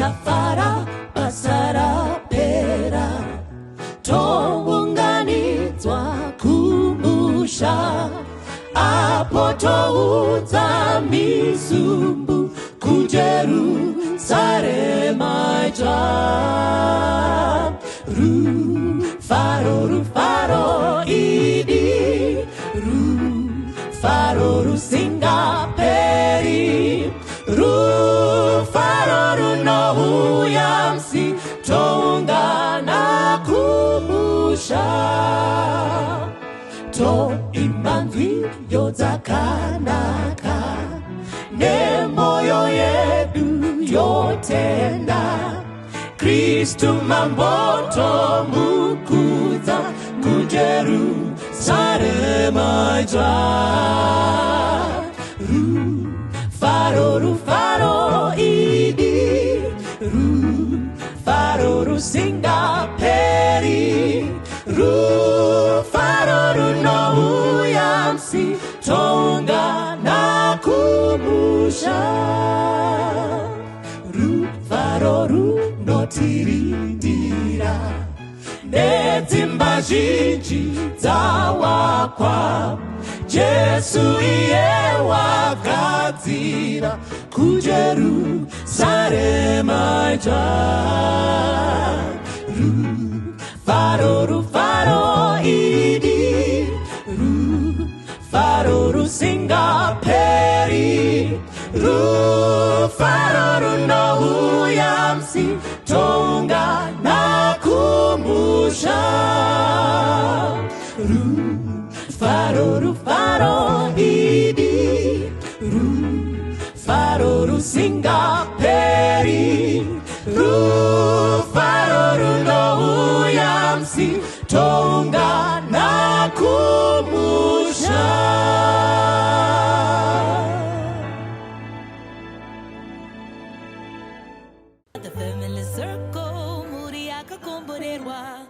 Tichafara basa rapera, tounganidzwa kumusha, apo toudza misumbu kuJerusarema idzva. Rufaro, rufaro idi, rufaro rusingaperi, rufaro runouya musi toungana kumusha, toimba nziyo dzakanaka nemoyo yedu yotenda. Kristu Mambo tomukudza kuJerusarema idzva. Rufaro, rufaro idi, rufaro rusingaperi, rufaro runouya musi toungana kumusha, rufaro runotirindira nedzimba zhinji dzawakwa. Jesu iye wagadzira kuJerusarema idzva. Rufaro, rufaro idi, rufaro rusingaperi, rufaro runouya musi toungana kumusha, rufaro, rufaro idi, rufaro rusingaperi, rufaro runouya musi toungana kumusha. The Family Circle, mhuri yakakomborerwa.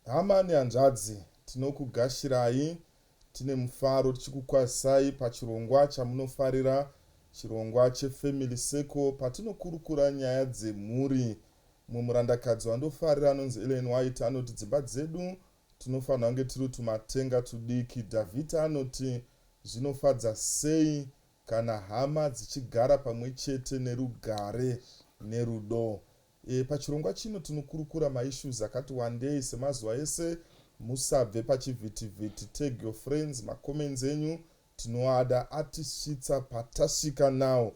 Hama nehanzvadzi, tinokugashirai tine mufaro tichikukwazisai pachirongwa chamunofarira, chirongwa cheFamily Circle, patinokurukura nyaya dzemhuri. Mumwe murandakadzi wandofarira anonzi Ellen White anoti dzimba dzedu tinofanira kunge tiri tumatenga tudiki. Dhavhidhi anoti zvinofadza sei kana hama dzichigara pamwe chete nerugare nerudo. E, pachirongwa chino tinokurukura maissues akati wandei semazuva ese. Musabve pachivhitivhiti, tag your friends, macomments enyu tinoada atisvitsa patasvika now.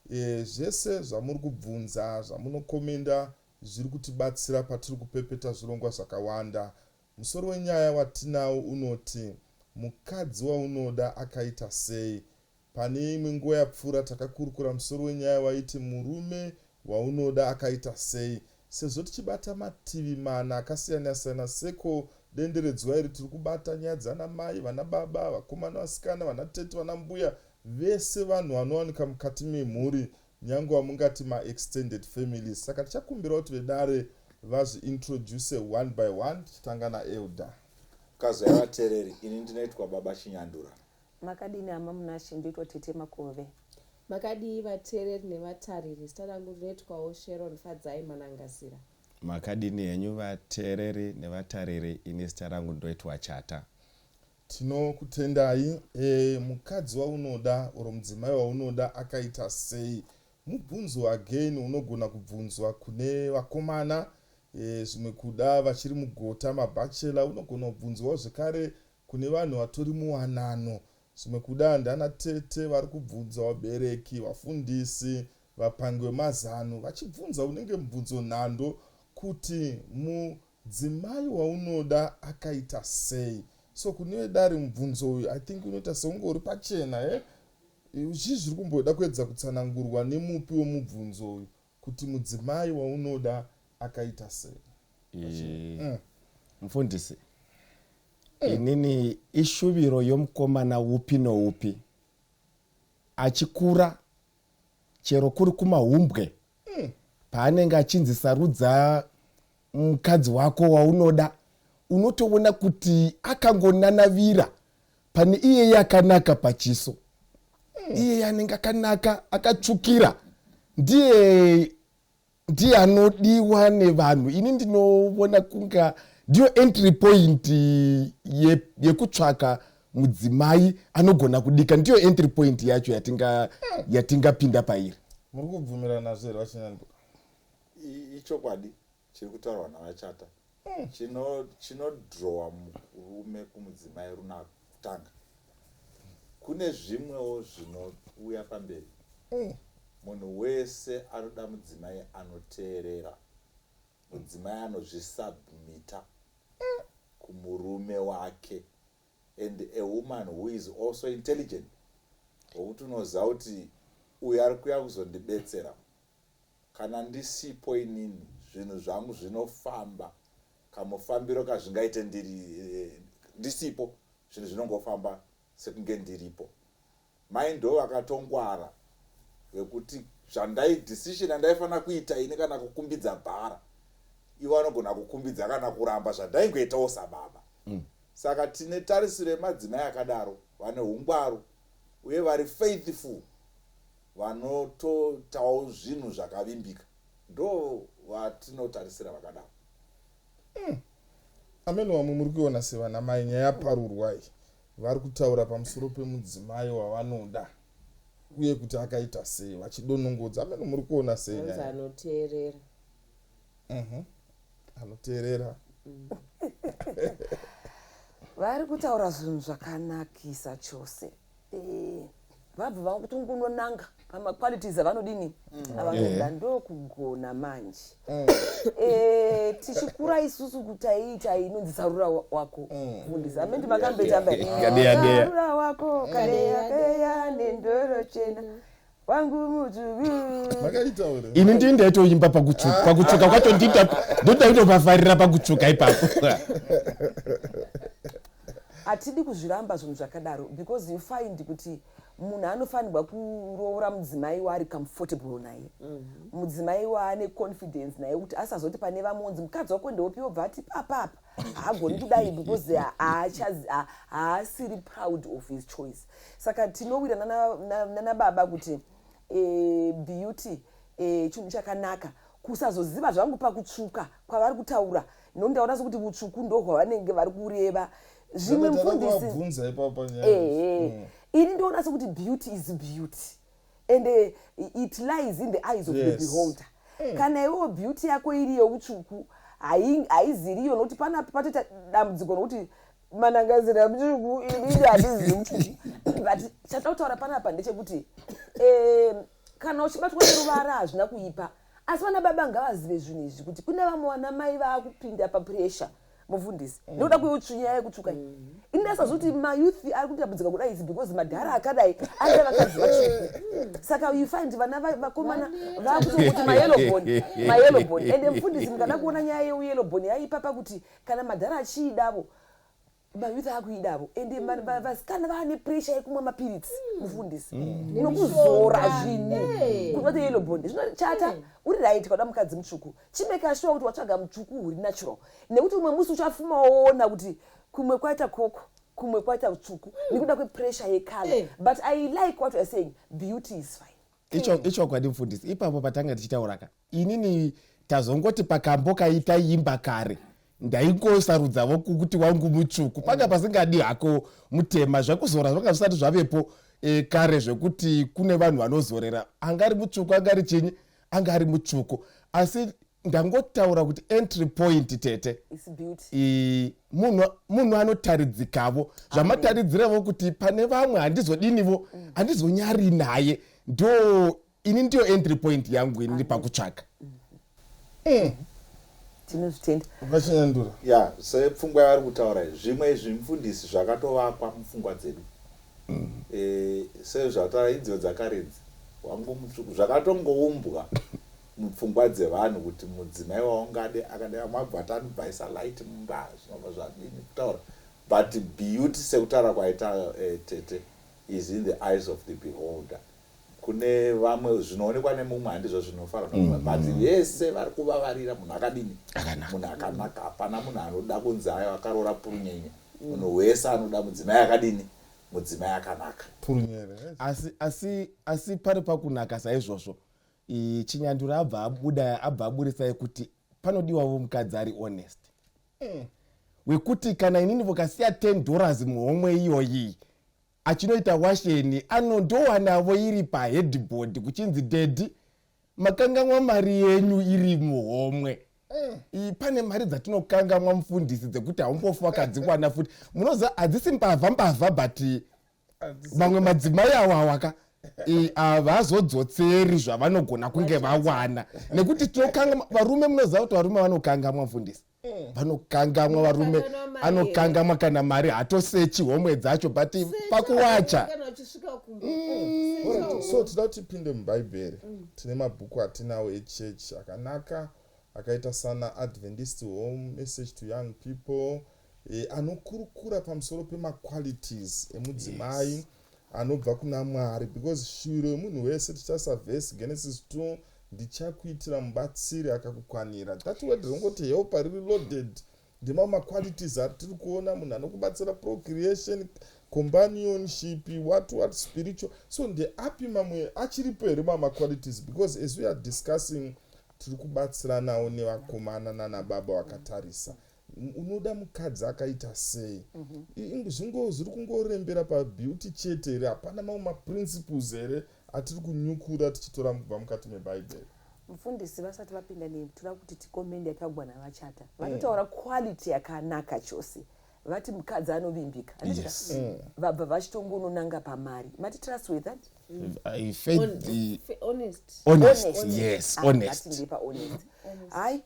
E, zvese zvamuri kubvunza, zvamunokomenda zviri kutibatsira patiri kupepeta zvirongwa zvakawanda. Musoro wenyaya watinawo unoti mukadzi waunoda akaita sei? Pane imwe nguva yapfuura takakurukura musoro wenyaya waiti murume waunoda akaita sei? Sezvo tichibata mativi mana akasiyana-siyana seko denderedzwa iri tiri kubata nyaya dzana mai, vana baba, vakomana, vasikana, vana tete, vana mbuya, vese vanhu vanowanika mukati memhuri nyange wamungati maextended families. Saka tichakumbira kuti vedare vazviintroduce one by one tichitanga naelder. Kazo yavateereri, ini ndinoitwa Baba Chinyandura. Makadini hama Munashe, ndoitwa Tete Makove. Makadii vateereri nevatariri, zita rangu ndinoitwawo Sharon Fadzai Manangazira. Makadini henyu vateereri nevatariri, ini zita rangu ndoitwa Chata. Tinokutendai. E, mukadzi waunoda or mudzimai waunoda akaita sei? Mubvunzo again unogona kubvunzwa kune vakomana, e, zvimwe kuda vachiri mugota mabachelor, unogona kubvunzwawo zvekare kune vanhu vatori muwanano, zvimwe kuda ndana tete vari kubvunza vabereki, vafundisi, vapangi vemazano vachibvunza unenge mubvunzo nhando kuti mudzimai waunoda akaita sei. So kune vedare mubvunzo uyu I think unoita seunge uri pachena eh? Zvii zviri kumboda kuedza kutsanangurwa nemupi wemubvunzo uyu kuti mudzimai waunoda akaita sei? Mufundisi, inini ishuviro yomukomana upi noupi achikura, chero kuri kumahumbwe, paanenge achinzi sarudza mukadzi wako waunoda, unotoona kuti akangonanavira pane iyeye akanaka pachiso, iyeye anenge akanaka akatsvukira. Ndiye ndiye anodiwa nevanhu. Ini ndinoona kunga ndiyo entry point yekutsvaka mudzimai anogona kudika. Ndiyo entry point yacho yatingapinda pairi. Muri kubvumirana nazvo here, VaChinyandura? Ichokwadi chiri kutaurwa naVaChata. Chinodrowa murume kumudzimai runako kutanga. Kune zvimwewo zvinouya pamberi. Munhu wese anoda mudzimai anoteerera, mudzimai anozvisubmita kumurume wake, and a woman who is also intelligent, wokuti unoziva kuti uyu ari kuuya kuzondibetsera. Kana ndisipo inini, zvinhu zvangu zvinofamba kamufambiro kazvingaite ndiri ndisipo. Zvinhu zvinongofamba sekunge ndiripo. Mai ndo vakatongwara vekuti zvandai decision yandaifanira kuita ini kana kukumbidza bhara, ivo vanogona kukumbidza kana kuramba zvandaingoitawo sababa. Saka tine tarisiro yemadzimai akadaro, vane ungwaru uye vari faithful, vanotoitawo zvinhu zvakavimbika. Ndo vatinotarisira vakadaro. Amene vamwe muri kuiona sevana mai nyaya yaparurwa iyi. Vari kutaura pamusoro pemudzimai wavanoda uye kuti akaita sei, vachidonongodza. Amene muri kuona sei Anzi nyaya? Anoteerera. Anoteerera. Vari kutaura zvinhu zvakanakisa chose. Vabva vakutongononanga pamaqualities avanodini, avanoda. Ndokugona manje. Tichikura isusu kutaiita inonzi sarura wako, mufundisi amendi makambetamba. Kadeya deya. Sarura wako kadeya deya nendoro chena, wangu mutsvuku. Makaitawo here? Ini ndii ndaitoimba pakutsvuka. Pakutsvuka kwacho ndodaitopafarira pakutsvuka ipapo. Hatidi kuzviramba zvinhu zvakadaro, because you find kuti munhu anofanirwa kuroora mudzimai waari comfortable naye, mudzimai waane confidence naye, kuti asazoti pane vamonzi mukadzi wako ndeupi, obva ati papapa haagoni kudai, because haasiri proud of his choice. Saka tinowira nana baba kuti beauty chinhu chakanaka. Kusazoziva zvangu pakutsvuka kwavari kutaura, nokuti ndaona sekuti utsvuku ndo hwavanenge vari kureva. Zvimwe mufundisi Kuvabvunza ipapo nyaya. Ehe, ini ndoona sekuti beauty is beauty and it lies in the eyes of the beholder. Kana iwewo beauty yako iri yeutsvuku, haiziriyo, nokuti panapa patoita dambudziko nokuti manangazira mutsvuku, inini handizivi mutsvuku. But chatoda kutaura panapa ndechekuti kana uchibatwa neruvara hazvina kuipa, asi vana baba ngavazive zvinhu izvi, kuti kune vamwe vana mai vaakupinda papressure, mufundisi, nekuda kweutsvinyaya yekutsvuka iyi. Ini ndasazoti mayouth ari kutambudzika kudai is because madhara akadai aida vakadzi vatsvuku. Saka you find vana vakomana vaakutongoti mayellowbone, mayellowbone. Ende mufundisi, mukada kuona nyaya yeuyellowbone yaipa pakuti kana madhara achiidavo, mayouth akuidavo. Ende vasikana vaane pressure yekumwa mapiritsi, mufundisi, nokuzora zvinhu kuti vate yellowbone. Zvino Chata, uri right. Kauda mukadzi mutsvuku, chimake sure kuti watsvaga mutsvuku huri natural, nekuti umwe musi uchafuma woona kuti kumwe kwaita koko, kumwe kwaita utsvuku nekuda kwepressure yecolour. But I like what you are saying, beauty is fine. Ichokwadi mufundisi, ipapo patanga tichitaura ka, inini tazongoti pakambo kaitaimba kare, ndaingosarudzavo kuti wangu mutsvuku, panga pasingadi hako mutema. Zvekuzora zvanga zvisati zvavepo kare, zvekuti kune vanhu vanozorera. Angari mutsvuku, angari chinyi, angari mutsvuku. Asi ndangotaura kuti entry point, tete, Is beauty. Munhu anotaridzikavo zvamataridzirevo kuti pane vamwe handizodinivo, handizonyari naye. Ndo ini ndiyo entry point yangu iniri pakutsvaka. Tinozvitenda. VaChinyandura. Ya, sepfungwa yavari kutaura iyi, zvimwe izvi mufundisi zvakatovakwa mupfungwa dzedu. Sezvataura idzo dzakaredzi wangu mutsvuku, zvakatongoumbwa mupfungwa dzevanhu kuti mudzimai waungade akadai, mabva anobvaisa light mumba, zvinobva zvadini kutaura. But beauty, sekutaura kwaita tete, is in the eyes of the beholder. Kune vamwe zvinoonekwa nemumwe handizvo zvinofanira nemumwe, but vese vari kuvavarira munhu akadini? Akanaka. Munhu akanaka. Hapana munhu anoda kunzi ayo akaroora purunyenye. Munhu wese anoda mudzimai akadini? Mudzimai akanaka. Purunyere. Asi pari pakunaka saizvozvo. Chinyandura abva abuda, abva aburisa yekuti panodiwawo mukadzi ari honest, wekuti kana inini vokasiya $10 muhomwe iyoyi, achinoita washeni, anondowanavo iri paheadboard, kuchinzi, "Daddy, makangamwa mari yenyu iri muhomwe." Pane mari dzatinokangamwa, mufundisi, dzekuti haumbofi wakadziwana futi. Munoziva hadzisi mbavha mbavha, but mamwe madzimai awo awaka havazodzotseri zvavanogona kunge vawana, nekuti tinokangamwa varume. Munoziva kuti varume vanokangamwa, mufundisi, vanokangamwa varume. Vanokangamwa mari. Anokangamwa kana mari, hatosechi homwe dzacho, but pakuwacha. Kana uchisvika kumba. Alright, so tinoda kuti tipinde mubhaibheri. Tine mabhuku atinawo echechi akanaka, akaita sana Adventist Home, Message to Young People, anokurukura pamusoro pemaqualities emudzimai anobva kuna Mwari, because shuviro yemunhu wese, tichasa vhesi Genesis 2, "Ndichakuitira mubatsiri akakukwanira." That word rinongoti helper riri loaded. Ndemamwe maqualities atiri kuona: munhu anokubatsira procreation, companionship, what what, spiritual. So ndeapi mamwe achiripo here mamwe maqualities? Because as we are discussing, tiri kubatsiranawo nevakomana nanababa vakatarisa. Unoda mukadzi akaita sei? Zvingo zviri kungorembera pabeauty chete here? Hapana mamwe maprinciples here atiri kunyukura tichitora kubva mukati mebhaibheri? Mufundisi vasati vapinda, toda kuti tikomende yakagwa navachata. Vanotaura quality yakanaka chose. Vati mukadzi anovimbika, handiti? Yes. Vabva vachitongononanga pamari. Mati trustworthy, that I faith the Honest. Honest, yes. Ah, Honest. ngatinde honest. Hai,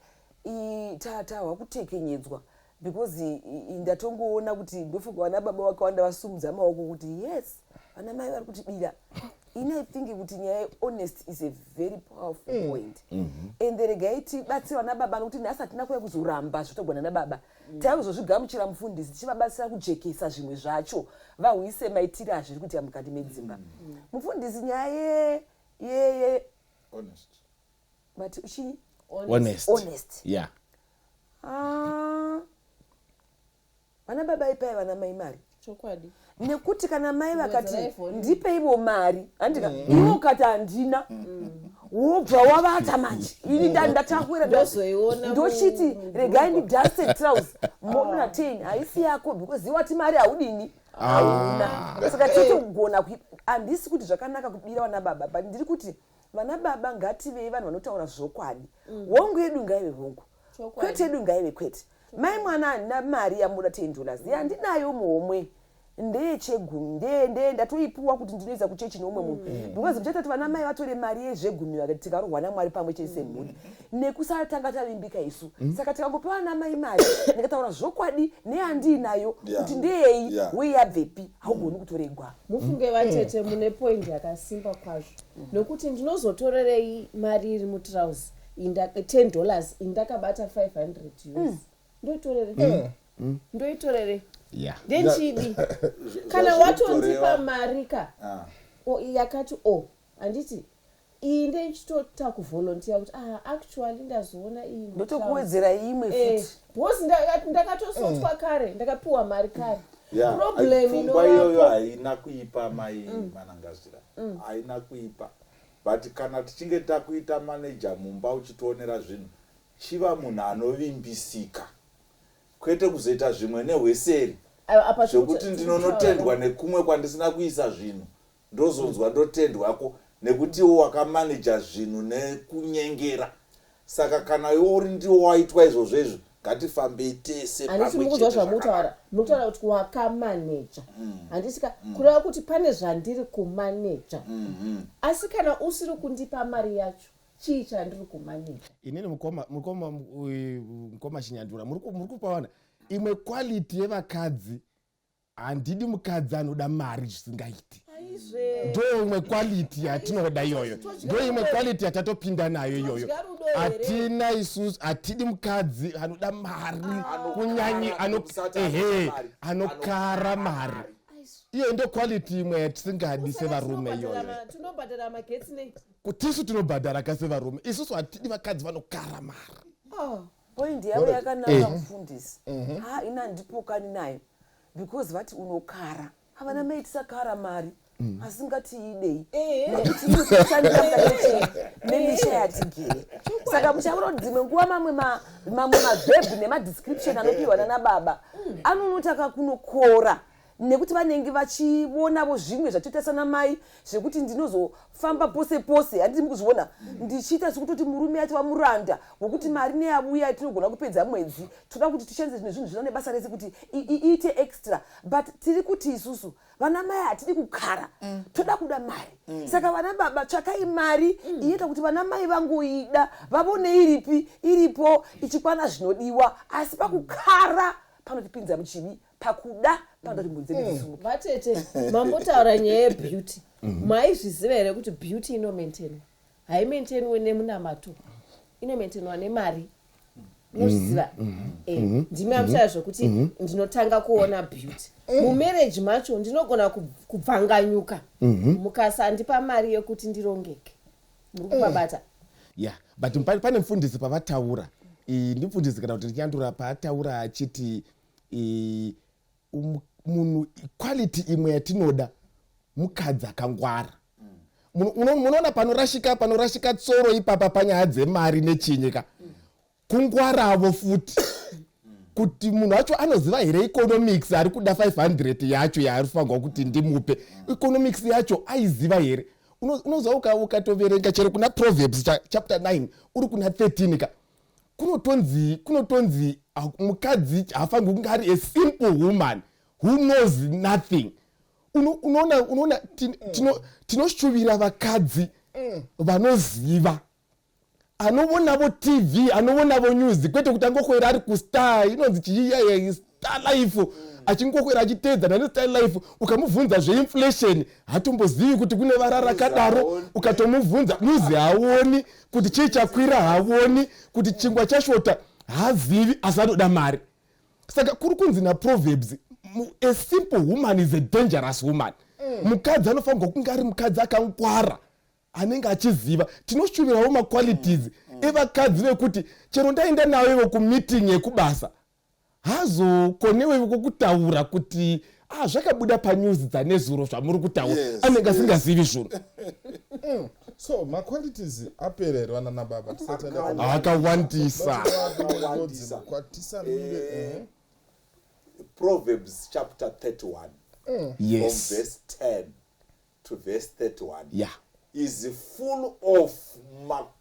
tahwa kutekenyedzwa, because ndatongoona kuti ndofunga vana baba vakawanda vasumudza maoko kuti yes, vana mai vari kutibira. Ini I think kuti nyaya yehonest is a very powerful point, and regai tibatsire vana baba, nokuti nhasi hatina kuya kuzoramba zvotogwana nababa. Taiva kuzozvigamuchira, mufundisi, tichivabatsira kujekesa zvimwe zvacho, vahwise maitiro azviri kuita mukati medzimba. Mufundisi, nyaya ye Honest. But chii? Honest. Honest. Yeah. Ah, vana baba, ipai vana mai mari. Chokwadi. Nekuti kana mai vakati, Wedzera iPhone. "Ndipeiwo mari," handika? Iwe ukati handina, wobva wavata manje. Ini ndatakwira Ndozoiona ndochiti regai ndidhaste trouse monona 10, haisi yako, because iwati mari haudini, hauna. Saka totogona handisi kuti zvakanaka kubira vana baba, but ndiri kuti vana baba ngativei vanhu vanotaura zvokwadi. Hongu yedu ngaive hongu, kwete yedu ngaive kwete. Mai mwana, handina mari yamuda, $10 yandinayo muhomwe ndeyechegumi, ndeye ndatoipiwa kuti ndinoisa kuchechi neumwe munhu, because muchaita kuti vana mai vatore mari yezvegumi, vakati tikarohwa naMwari pamwe chete semhuri nekusatanga tavimbika isu. Saka tikangopa vana mai mari, ndikataura zvokwadi neyandiinayo kuti ndeyei, weyabvepi, haugoni kutoregwa. Mufunge vatete, mune point yakasimba kwazvo, nokuti ndinozotorerei mari iri mutrausi $10 indakabata 500 US? Ndoitorere, ndoitorere? Ndenchidi kana Zvazviri watondipa kutoreva- mari ka Ah. yakati o, handiti iyi ndenchitota kuvolunteer kuti, ah, actually ndazoona iyi mutrouse. Ndotokuwedzera imwe futi. Because ndakatosotwa kare, ndakapiwa mari kare. Problem Pfungwa iyoyo inovapo haina kuipa, mai Manangazira, haina kuipa, but kana tichinge takuita maneja mumba, uchitionera zvinhu, chiva munhu anovimbisika, kwete kuzoita zvimwe nehweseri Apa zvekuti ndinonotendwa nekumwe kwandisina kuisa zvinhu, ndozonzwa ndotendwako nekuti iwo wakamaneja zvinhu nekunyengera. Saka kana iwe uri ndiwo waitwa izvozvo izvo, ngatifambei tese Handiti pamwe mukunzwa chete zvamutaura? zvakanaka. Mukutaura kuti wakamaneja, handiti ka? Kureva kuti pane zvandiri kumaneja, asi kana usiri kundipa mari yacho, chii chandiri kumaneja? Inini, mukoma Chinyandura, muri kupawana imwe quality yevakadzi. Handidi mukadzi anoda mari zvisingaiti. Aizve. Ndo imwe quality yatinoda iyoyo, ndo imwe quality yatatopinda nayo iyoyo. Todya rudo here? Hatina isusu, hatidi mukadzi anoda mari kunyanyi Musati ehe, anoda mari. anokara mari. Iyo ndo quality imwe yatisingadi sevarume iyoyo. Tinobhadhara magetsi nei? Tisu tinobhadhara ka sevarume. Isusu hatidi vakadzi vanokara mari. Ah. Point yavo yakanaka, mufundisi. Ha, ina handipokani nayo, because vati unokara, havana mai tisakara mari. Asi ngatiidei nekuti iri kushandira mukati memisha yatigere. Saka muchaona kuti dzimwe nguva mamwe mamwe mavhebhi nemadescription anopiwa nana baba anonotaka kunokora nekuti vanenge vachionavo zvimwe zvatoita sana mai zvekuti ndinozofamba pose pose handiti mukuzviona ndichiita sekutoti murume atova muranda wekuti mari neyavuya tinogona kupedza mwedzi toda kuti tishandise zvimwe zvinhu zvino nebasa rese kuti iite extra. But tiri kuti isusu vana mai hatidi kukara toda kuda mari. Saka vana baba tsvakai mari inoita kuti vana mai vangoida vavone iripi iripo ichikwana zvinodiwa. Asi pakukara panotipinza muchivi pakuda panoda kuti mhuri dzedu dzisimuke. Vatete mambotaura nyaya yebeauty. Maizviziva here kuti beauty inomaintainwa? Haimaintainwe nemunamato inomaintainwa nemari. Unozviziva? Ndimi amuchaya zvokuti ndinotanga kuona beauty. Mumarriage macho ndinogona kubvanganyuka. Mukasandipa mari yekuti ndirongeke. Muri kupabata? Ya, but pane mufundisi pavataura, ndimufundisi kana kuti ndinyandura paataura achiti munhu quality imwe yatinoda mukadzi akangwara. Munoona panorashika tsoro ipapa panyaya dzemari nechinyika kungwaravo futi kuti munhu wacho anoziva here economics ari kuda 500 yacho yaari kufanirwa kuti ndimupe. Economics yacho aiziva here? Unoziva ukatoverenga chero kuna Proverbs chapter 9 uri kuna 13 ka kunotonzi mukadzi haafanirwi kunge ari a simple woman who knows nothing. Unoona tinoshuvira vakadzi vanoziva anovonavo TV anovonavo news kwete kuti angokwera ari kustar inonzi chii Star Life achingokwera achiteedzana nestar Life. Ukamubvunza zveinflation hatombozivi kuti kune vara rakadaro. Ukatomubvunza news haoni kuti chii chakwira haoni kuti chingwa chashota hazivi asi anoda mari. Saka kuri kunzi naProverbs a simple woman is a dangerous woman. Mukadzi anofanirwa kunge ari mukadzi akangwara anenge achiziva. Tinoshuvirawo maqualities evakadzi vekuti chero ndaenda nawo ivo kumeeting yekubasa hazokonewe kutaura kuti ah, zvakabuda panews dzanezuro zvamuri kutaura. Anenge asingazivi zvinhu. So maqualities apera here vana baba tisati taenda Akawandisa. Akawandisa. Kwatisamire. Proverbs chapter 31 from verse 10 to verse 31 is full of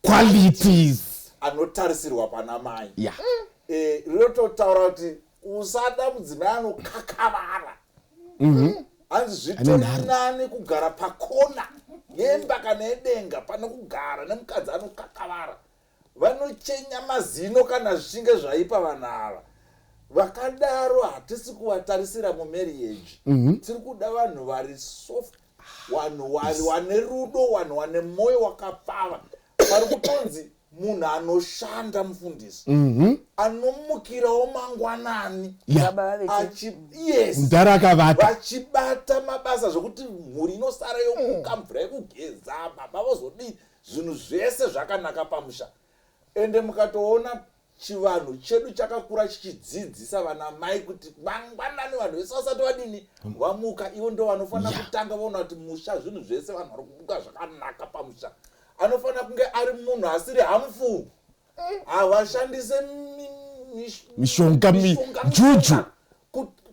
qualities anotarisirwa pana mai. Rinototaura kuti usada mudzimai anokakavara. Hanzi zvitori Ane nharo. nani kugara pakona yemba kana yedenga pane kugara nemukadzi anokakavara. Vanochenya mazino kana zvichinge zvaipa. Vanhu ava vakadaro hatisi kuvatarisira mumarriage. Tiri kuda vanhu vari soft, vanhu vari vane rudo, vanhu vane mwoyo wakapfava. Pari kutonzi munhu anoshanda, mufundisi, anomukirawo mangwanani Baba vavete. Yes, Mudhara akavata. Vachibata mabasa zvokuti mhuri inosara yokuka mvura yekugeza, baba vozodii, zvinhu zvese zvakanaka pamusha. Ende mukatoona chivanhu chedu chakakura chichidzidzisa vana mai kuti mangwanani vanhu vese vasati vadini vamuka, ivo ndo vanofanira kutanga vaona kuti musha zvinhu zvese vanhu vari kumuka zvakanaka pamusha. Anofanira kunge ari munhu asiri harmful, havashandise Mishonga, mishonga, juju. Mishonga.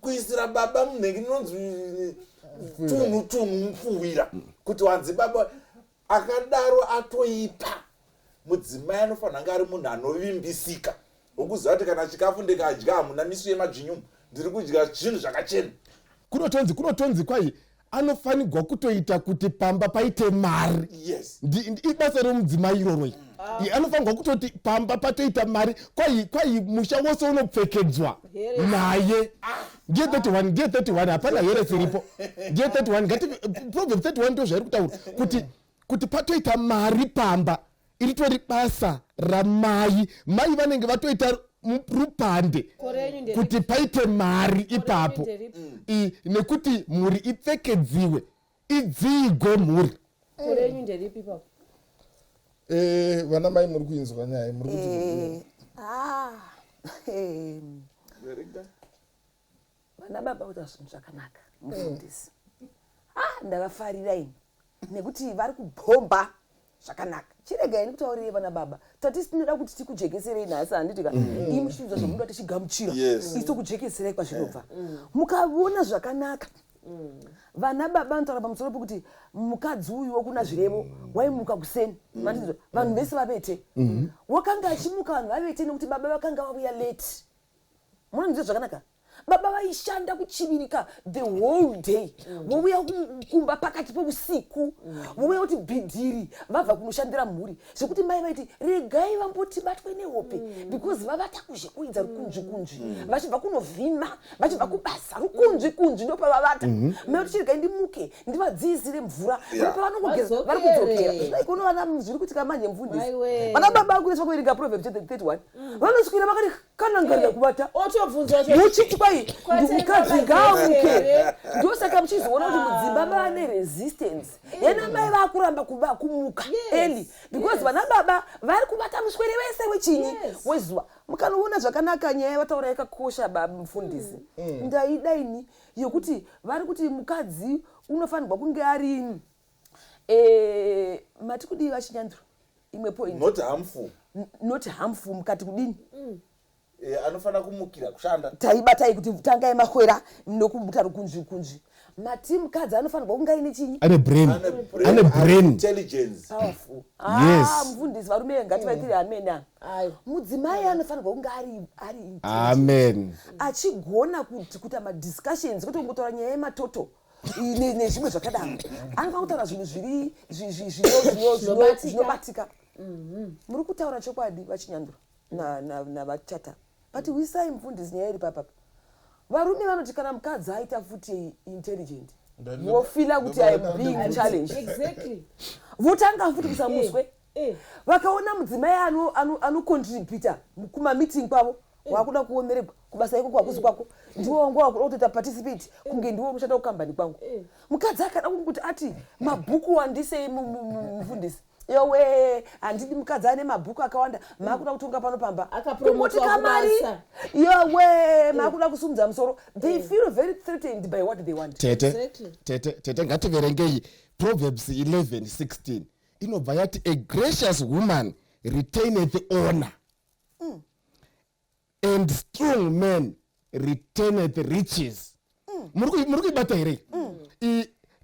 Kuisira baba munhenge inonzi tunhu tunhu mupfuwira kuti wanzi baba akadaro atoipa. Mudzimai anofanira kunge ari munhu anovimbisika wokuziva kuti kana chikafu ndikadya hamuna misu yemadzvinyumu, ndiri kudya zvinhu zvakachena. Kunotonzi kwai anofanirwa kutoita kuti pamba paite mari. Ibasa remudzimai iroro iri. Anofanirwa kutoti pamba patoita mari kwai musha wose unopfekedzwa naye. Ndiye 31, ndiye 31, hapana heresy iripo, ndiye 31. Ngati Proverb 31 ndo zvairi kutaura kuti patoita mari pamba iritori basa ramai. Mai vanenge vatoita rupande Kore yenyu nderipi? Kuti paite mari ipapo. Nderipi? Nekuti mhuri ipfekedziwe idzigwe mhuri. Kore yenyu nderipi ipapo? Vana mai muri kuinzwa nyaya muri kuti Ah, vana baba kuita zvinhu zvakanaka mufundisi. Ah, Ndavafarira ini nekuti vari kubhomba zvakanaka. Chiregai ndikutaurire vana baba, tati tinoda kuti tikujekeserei nhasi, handiti ka? Imi muchiudza zvamunoda tichigamuchira. Isu tokujekeserai kwazvinobva. Mukaona zvakanaka, vana baba vanotaura pamusoro pekuti mukadzi uyu wokuna Zvirevo waimuka kuseni, mandinzwa, vanhu vese vavete. Wakanga achimuka vanhu vavete nekuti baba vakanga vauya late. Munonzwa zvakanaka, baba vaishanda kuchivirika the whole day, vouya kumba pakati peusiku, vouya kuti bhidhiri vabva kunoshandira mhuri, zvekuti mai vaiti regai vamboti batwe nehope because vavata kuzhe kuidza rukunzvi kunzvi, vachibva kunovhima, vachibva kubasa rukunzvi kunzvi, ndopavavata. Mai kuti chiregai ndimuke ndivadziisire mvura. Pavanongogeza vari kudzokera. Zvaikono vana zviri kuitika manje, mufundisi. Maiwe. Vana baba vakureswa kuverenga Proverbs chapter 31, vanoswira vakati kanangarira kubata. Otobvunzwa. Muchiti kwai Kwatengwa mukadzi magetsi ngaamuke. here? Ndosaka muchizoona kuti mudzimba vane resistance yana mai vakuramba kumuka early because vana baba vari kubata muswere wese wechinyi wezuva. Mukanoona zvakanaka, nyaya yavataura yakakosha, baba mufundisi. Ndaida ini yekuti vari kuti mukadzi unofanirwa kunge ari mati kudii, vachinyandura imwe point? Not harmful. Not harmful, mukati kudini? Anofanira kumukira kushanda. Taibatai kuti tangai makwera nokumuta rukunzvi kunzvi. Mati mukadzi anofanirwa kunge aine chinyi? Ane brain. Ane brain, Ane brain. Intelligence. Powerful. Yes. Ah, mufundisi, varume ngativaitire amen a. Ayo. Mudzimai anofanirwa kunge ari intelligent. Amen. Achigona kuti kuita madiscussions, kwete kungotaura nyaya yematoto nezvimwe zvakadaro. Anofanira kutaura zvinhu zviri Zvinobatika. zvinobatika. Muri kutaura chokwadi, vachinyandura navachata, but wisai mufundisi nyaya iri papapa. Varume vanoti kana mukadzi aita futi intelligent, vofeela kuti I am being challenged. Votanga futi kusamuswe. Vakaona mudzimai anocontributa kumameeting kwavo, wakuda kuomeregwa kubasa ikoko, hakuzi kwako, ndiwo wangu wakuda kutoita participate kunge ndiwo unoshanda kukambani kwangu. Mukadzi akada kuti ati mabhuku wandisei, mufundisi, yowe, handidi mukadzi ane mabhuku akawanda, maakuda kutonga pano pamba. Akapromotwa Kungoti kamari, kubasa. yowe, maakuda kusumudza musoro. They feel very threatened by what they want. Tete. Tete, tete, ngativerengei Proverbs 11:16. Inobva yati, "A gracious woman retaineth honor and strong man retaineth riches." Muri kuibata here?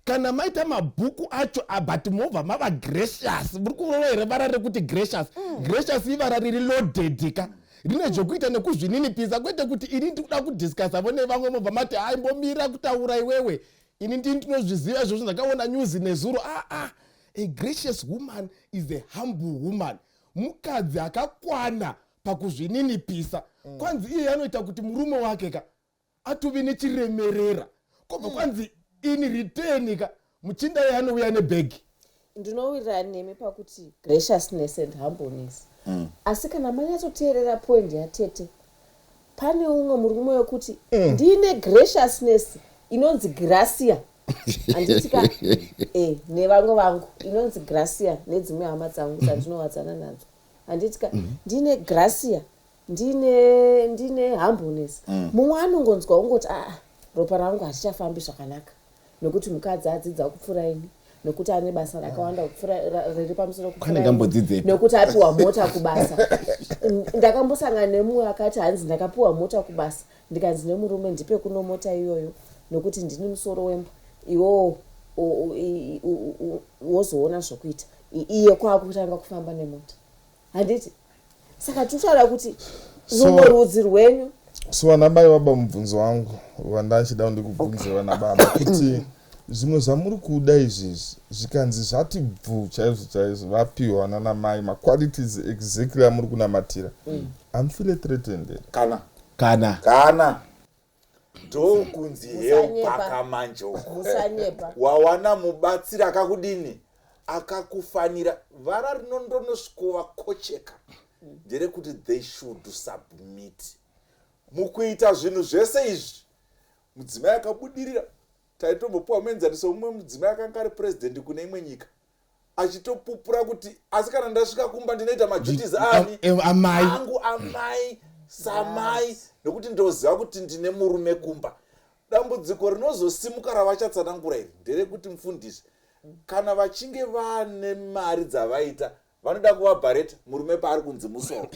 Kana maita mabhuku acho, but mobva mava gracious. Muri kurova here vara rekuti gracious? Gracious ivara riri loaded ka, rine zvokuita nekuzvininipisa, kwete kuti ini ndikuda kudiscussavo nevamwe, mobva mati, "Hai, mbomira kutaura iwewe, ini ndini ndinozviziva izvozvo, ndakaona news nezuro." Aa ah, a gracious woman is a humble woman, mukadzi akakwana pakuzvininipisa. Kwanzi iye anoita kuti murume wake ka atuve nechiremerera. Kobva kwanzi in return ka, muchinda iye anouya nebhegi. Ndinowirirana nemi pakuti graciousness and humbleness, asi kana manyatsoteerera point yatete, pane umwe murume wekuti ndine graciousness inonzi gracia, handiti ka? Nevamwe vangu inonzi gracia, nedzimwe hama dzangu dzandinowadzana nadzo, handiti ka? Ndine gracia, ndine humbleness. Mumwe anongonzwa ungoti, "Aa, ropa rangu harichafambi zvakanaka nekuti mukadzi adzidza kupfuura ini, nekuti ane basa rakawanda kupfuura riri pamusoro kupfuura Kwane ini, ngambodzidzepi. nekuti apiwa mota kubasa." Ndakambosangana nemumwe akati hanzi, "Ndakapiwa mota kubasa, ndikanzi nemurume, ndipe kuno mota iyoyo nekuti ndini musoro wemba, iwowo wozoona zvokuita." Iye kwaakutanga kufamba nemota, handiti? Saka tinotaura kuti rumwe rudzi rwenyu. So vana mai, baba, mubvunzo wangu wandachida ndikubvunze vana baba kuti zvimwe zvamuri kuda izvizvi zvikanzi zvati bvu chaizvo chaizvo, vapiwa nana mai maqualities exactly amuri kunamatira, amufeele threatened here? Kana. Kana. Kana ndokunzi Musanyepa. helper manje uku. Musanyepa. Wawana mubatsiri akakudini, akakufanira. Vara rinondonosvikovakocheka nderekuti they should submit mukuita zvinhu zvese izvi. Mudzimai akabudirira, taitombopiwa muenzaniso, mumwe mudzimai akanga ari purezidendi kune imwe nyika achitopupura kuti, "Asi kana ndasvika kumba ndinoita maduties ani?" Dambudziko rinozosimuka ravachatsanangura iri nderekuti, mufundisi, kana vachinge vane mari dzavaita, vanoda kuvabhareta murume paari kunzi musoro.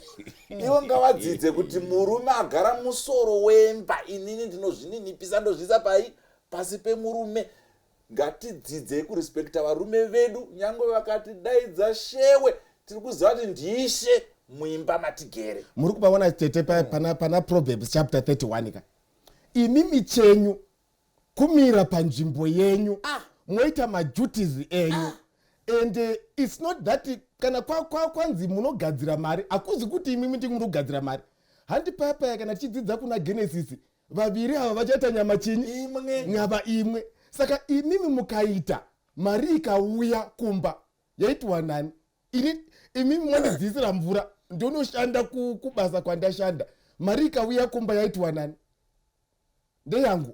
Ivo ngavadzidze kuti murume agara musoro wemba. Inini ndinozvininipisa, ndozviisa pai? Pasi pemurume. Ngatidzidzei kurespekta varume vedu, nyange vakati daidza shewe, tiri kuziva kuti ndishe muimba matigere. Muri kuvaona tete pana Proverbs chapter 31 ka. Imimi chenyu kumira panzvimbo yenyu, moita maduties enyu, and it's not that kana kwanzi munogadzira mari, hakuzi kuti imimi ndimi muri kugadzira mari. Handi paya paya kana tichidzidza kuna Genesis, vaviri ava vachaita nyama chinyi? Imwe. Nyama imwe. Saka imimi mukaita mari, ikauya kumba, yaitwa nani? Ini, imimi mondidziisira mvura, ndonoshanda kubasa kwandashanda. Mari ikauya kumba, yaitwa nani? Ndeyangu.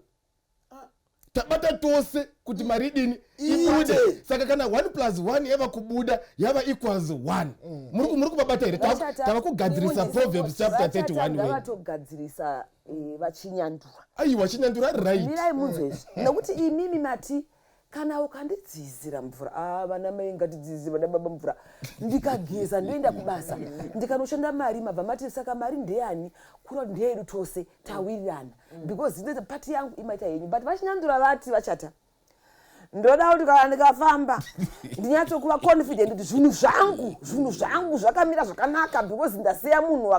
Tabata tose kuti mari idini? Ibude. Iite. Saka kana 1 plus 1 yava kubuda, yava equals 1. Muri kuvabata here? Tava kugadzirisa Proverbs chapter 31 wenyu. Ngavatogadzirisa vachinyandura. Aiwa, chinyandura right. Mirai munzwe izvi, nekuti imimi mati kana ukandidziizira mvura, a vana mai ngatidziizire vana baba mvura, ndikageza, ndoenda kubasa, ndikanoshanda, mari mabva mati saka mari ndeyani? Kura ndeyedu tose, tawirirana, because inoita part yangu, imaita yenyu. But vachinyandura vati, vachata, ndoda kuti kana ndikafamba ndinyatsokuva confident kuti zvinhu zvangu zvakamira zvakanaka, because ndasiya munhu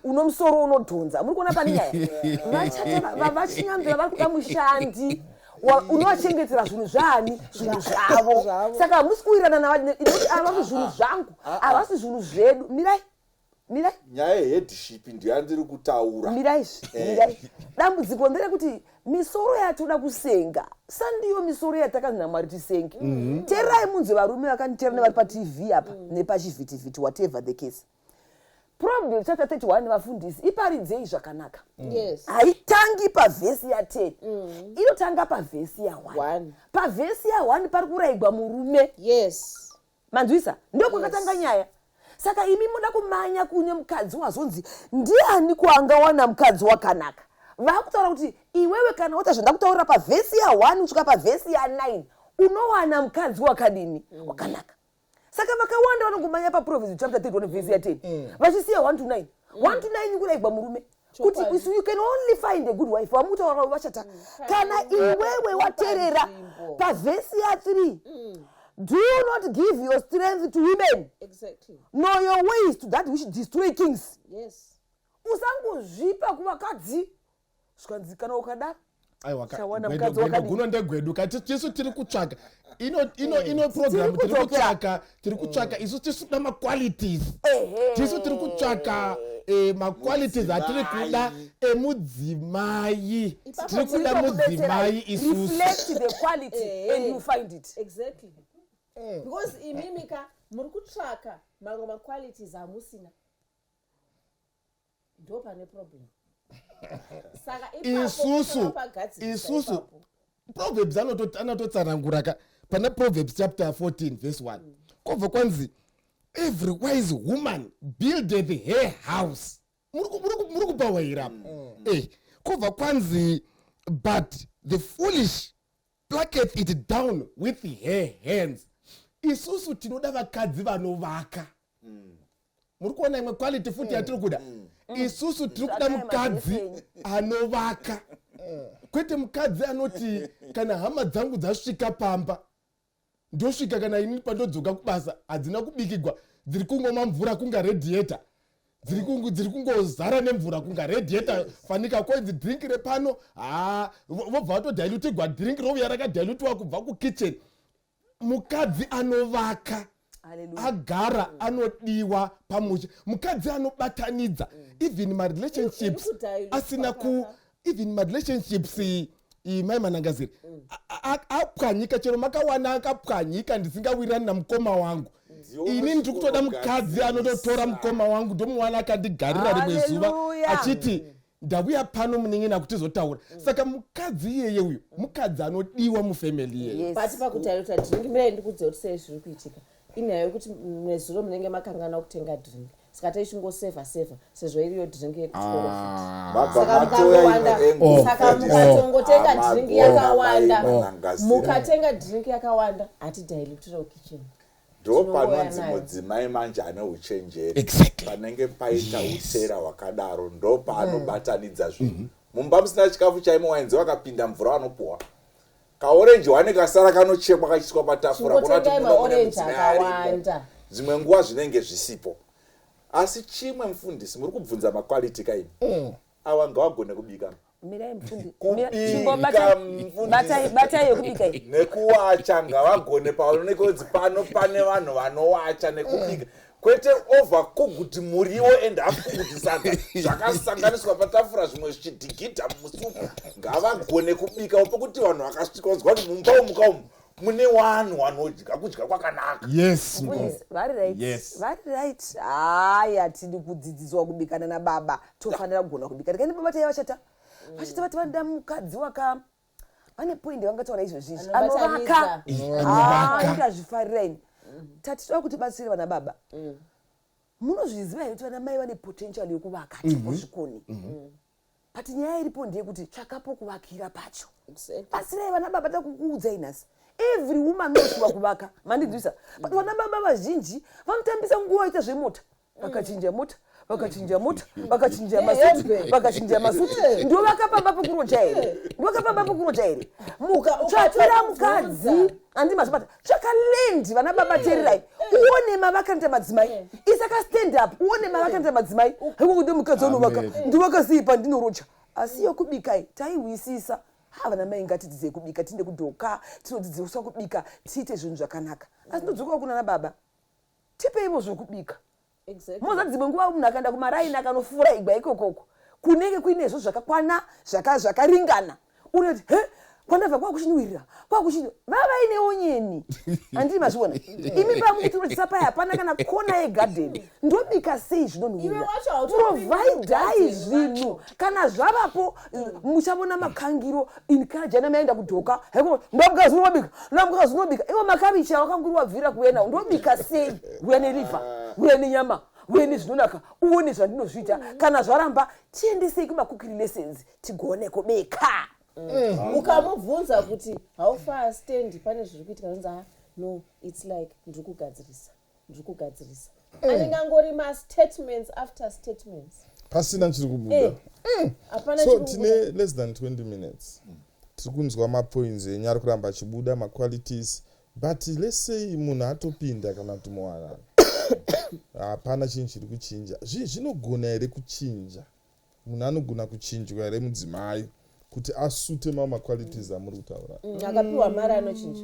uno musoro unodhonza. Muri kuona pane nyaya? Vachata, vachinyandura vari kuda mushandi unovachengetera zvinhu zvaani? Zvinhu zvavo. Zvavo. Saka hamusi kuwirirana nekuti ava kuti zvinhu zvangu havasi zvinhu zvedu. Mirai, mirai. Nyaya yeheadship ndiyandiri kutaura. Mirai izvi. Mirai. Dambudziko nderekuti misoro yatoda kusenga sandiyo misoro yatakanzi naMwari tisenge. Teerai munzwe, varume vakanditeera nevari paTV apa nepachivhitivhiti, whatever the case, Proverbs chapter 31, vafundisi, iparidzei zvakanaka. Haitangi pavhesi ya10, inotanga pavhesi ya1. One. Pavhesi ya1 pari kurayigwa murume. Manzwisa? Ndokwakatanga nyaya. Saka imi muda kumanya kune mukadzi wazonzi ndiani kuangawana mukadzi wakanaka. Vakutaura kuti iwewe kana waita zvandakutaurira pavhesi ya1 kusvika pavhesi ya9, unowana mukadzi wakadini? Wakanaka. Saka vakawanda vanongomanya paProverbs chapter 31 vhesi ya10, vachisiya 1 to 9. 1 to 9 kurayigwa murume kuti you can only find a good wife. Wamutaura vachata, kana iwewe waterera Panzvimbo. pavhesi ya3, do not give your strength to women, nor your ways to that which destroy kings. Usangozvipa kuvakadzi. Zvikanzi kana ukadaro, Aiwa, Chawana mukadzi wakadini? guno ndegwedu kati tisu tiri kutsvaka ino program. Tiri Tiri kutsvaka, tiri kutsvaka isu tisu kuda maqualities. Tisu tiri kutsvaka maqualities atiri kuda emudzimai. Tiri kuda mudzimai isusu. Reflect the quality and you find it. Exactly, because imimi ka muri kutsvaka mamwe maqualities amusina, ndo pane problem. Saka ipapo tinopagadzirisa. Isusu Ipapo. Proverbs anototsanangura ka pana Proverbs chapter 14 verse 1, kwobva kwanzi, "Every wise woman buildeth her house." Muri kupawa here apa? Kwobva kwanzi, "But the foolish plucketh it down with her hands." Isusu tinoda vakadzi vanovaka. Muri kuona imwe quality futi yatiri kuda? Isusu tiri kuda Tsvakai mukadzi mavhesi. anovaka, kwete mukadzi anoti kana hama dzangu dzasvika pamba, ndosvika kana ini pandodzoka kubasa hadzina kubikigwa, dziri kungomwa mvura kunga radiator, dziri kungozara nemvura kunga radiator. Fanika koinzi drink repano, ha, vobva vatodilutigwa drink rouya rakadilutiwa kubva kukitchen. Mukadzi anovaka Hallelujah. agara anodiwa pamusha, mukadzi anobatanidza even marelationships Iri kudilutwa asina ku kaka. Even marelationships mai Manangaziri apwanyika, chero makawana akapwanyika, ndisingawirirani namukoma wangu, Ndiwo ini ndiri kutoda mukadzi anototora mukoma wangu, ndomuwana akandigarira rimwe zuva Hallelujah. achiti, "Ndauya pano munin'ina kutizotaura." Saka mukadzi iyeye uyu mukadzi anodiwa mufamily iyeye. But pakudiluta drink, mirai ndikudze kuti sei zviri kuitika. Inyaya yekuti nezuro munenge makangana kutenga drink. Saka taichingosevha sevha sezvo iriyo drink yekuchikoro futi. Mabva Saka matoya imwe mukangowanda, engu saka mufundisi. mukatongotenga Ah, drink magona, yakawanda, mai manangazira. mukatenga drink yakawanda, hatidhailutira kukitchen. Ndo Tinongouya panonzi nayo. mudzimai manje ane uchenjeri. Exactly. Panenge paita utera hwakadaro, ndo paanobatanidza zvinhu. Mumba musina chikafu chaimo, wainzi vakapinda mvura vanopuhwa kaorenji wane kasara kanochekwa kachiiswa patafura, kuona kuti Chingotengai muno mune maorenji mudzimai arimo. akawanda. Dzimwe nguva zvinenge zvisipo, asi chimwe, mufundisi, muri kubvunza makwaliti kaini, awa ngawagone kubika. Mirai mufundi. Kubika, Chimbobatai mufundisi. batai yekubika iyi. Nekuwacha ngavagone, paoneke kunzi pano pane vanhu vanowacha nekubika, kwete overcooked muriwo and half-cooked sadza zvakasanganiswa patafura, zvimwe zvichidhigidha musupu. Ngavagone kubika pokuti vanhu vakasvika vanzwa kuti mumba umu kaumu mune vanhu vanodya kudya kwakanaka. Yes. Mufundisi, vari right. Yes. Vari right. Hayi, hatidi kudzidziswa kubikana nababa, tofanira kugona kubika. Ndikaende baba taiva vachata vachata vati vanoda mukadzi waka vane point vangataura izvozvizvi, Anobatanidza. anovaka. Anovaka. Ndazvifarira ini. Tati toda kuti batsire vana baba. Munozviziva here kuti vana mai vane potential yekuvaka? Hatingozvikoni, but nyaya iripo ndeyekuti tsvakapo kuvakira pacho. Exactly. Batsirai vana baba. Takukuudzai nhasi, every woman unoshuva kuvaka, mandinzwisa? But vana baba vazhinji vanotambisa nguva vaita zvemota, vakachinja mota, vakachinja mota, vakachinja masuti, hembe. vakachinja masuti. Ndovakapamba pekuroja here? Ndovakapamba pekuroja here? Tsvakira ukatobvunza. mukadzi, handi mazvibata, tsvaka land. Vana baba, teererai, uone mavakanoita madzimai. Isaka stand up, uone mavakanoita madzimai. Haikukuti mukadzi anovaka, Amen. ndovaka sei pandinoroja? Asi yokubikai taiwisisa. Ha, vana mai, ngatidzidzei kubika, tiinde kudhoka tinodzidziswa kubika, tiite zvinhu zvakanaka. Asi ndodzokawo kuna baba, tipeivo zvokubika. Exactly. Moza dzimwe nguva munhu akaenda kumaraini akanofura igwa ikokoko, kunenge kuine zvo zvakakwana, zvakaringana, unoti he, kwandabva kwakuchinwirira, kwakuchini vavainewo nyeni, handii mazviona imi? Pamukutirotisa paya, hapana kana kona yegadheni. Ndobika sei Iwe zvinonhuwirira? wacho hautopindi Providai mugadheni zvinhu macho. kana zvavapo. Muchavona makangiro inkarajana maenda kudhoka, haiko ndamukazi unobika, ndamukazi unobika. Iwo makabichi awakanguri wabvira kuuya nawo, ndobika sei? Uya nerivha, uya nenyama, uye nezvinonaka, uone zvandinozviita. Kana zvaramba, tiendesei kumakukiri lessons, tigone kubika. Ukamubvunza kuti how far stand pane zviri kuitika, zvinzi, "Ah, no, it's like ndiri kugadzirisa, ndiri kugadzirisa." Anenge angori mastatements after statements. Pasina chiri kubuda. Hapana So chiri kubuda. tine less than 20 minutes. Tiri kunzwa mapoints enyu ari kuramba achibuda, maqualities, but let's say munhu atopinda kana kuti muwanano, hapana chinhu chiri kuchinja. Zvinogona here kuchinja? Munhu anogona kuchinjwa here, mudzimai, kuti asute mamwe maqualities amuri kutaura? Akapiwa mari anochinja.